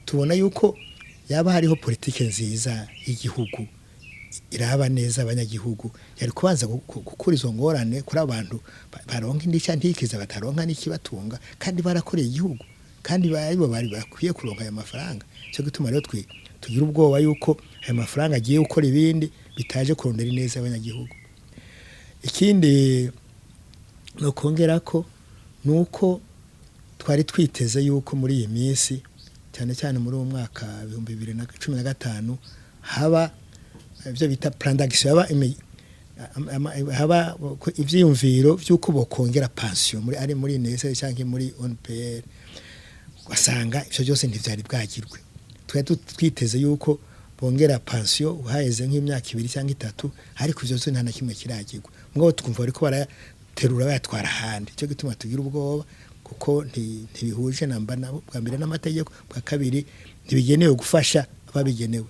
Tubona yuko yaba hariho politike nziza y'igihugu iraba neza abanyagihugu, yari kubanza gukura izo ngorane kuri abantu baronka indishyi ntikiza, bataronka n'ikibatunga, kandi barakoreye igihugu, kandi aribo bari bakwiye kuronka ayo mafaranga. Cyo gituma rero twe tugira ubwoba yuko ayo mafaranga agiye gukora ibindi bitaje kurondera ineza y'abanyagihugu. Ikindi no kongera ko nuko twari twiteze yuko muri iyi minsi, cyane cyane muri uwo mwaka 2015, haba ibyo bita plan d'action, haba ivyiyumviro vy'uko bokongera pension muri ari muri INSS canke muri ONPR, ugasanga ivyo byose ntivyari bwagirwe. Twari twiteze yuko bongera pension uhaheze nk'imyaka 2 cyangwa 3, ariko ivyo byose nta na kimwe kiragirwa. Mugabo twumva bariko baraterura bayatwara ahandi. Cyo gituma tugira ubwoba, kuko ntibihuje namba na bwa mbere n'amategeko, bwa kabiri ntibigenewe gufasha ababigenewe.